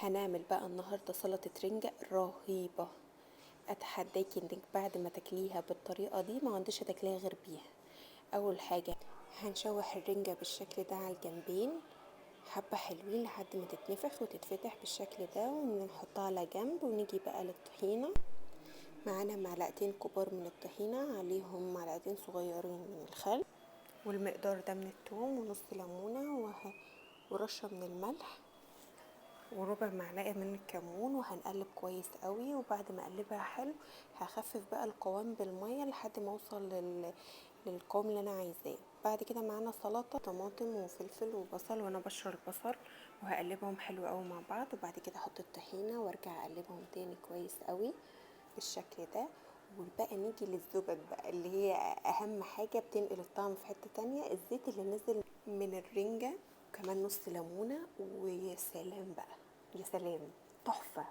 هنعمل بقى النهاردة سلطة رنجة رهيبة. اتحداكي انك بعد ما تاكليها بالطريقة دي ما عندش تاكليها غير بيها. اول حاجة هنشوح الرنجة بالشكل ده على الجنبين حبة حلوين لحد ما تتنفخ وتتفتح بالشكل ده، ونحطها على جنب. ونيجي بقى للطحينة. معانا معلقتين كبار من الطحينة، عليهم معلقتين صغيرين من الخل، والمقدار ده من التوم، ونص ليمونة، ورشة من الملح، وربع معلقة من الكمون. وهنقلب كويس قوي، وبعد ما اقلبها حلو هخفف بقى القوام بالمية لحد ما اوصل للقوام اللي انا عايزاه. بعد كده معانا سلطة طماطم وفلفل وبصل، وانا بشر البصل وهقلبهم حلو قوي مع بعض. وبعد كده احط الطحينة وارجع اقلبهم تاني كويس قوي بالشكل ده. وبقى نيجي للزبد بقى اللي هي اهم حاجة بتنقل الطعم في حتة تانية، الزيت اللي نزل من الرنجة، وكمان نص ليمونة. ويا سلام بقى، يا سلام، تحفة.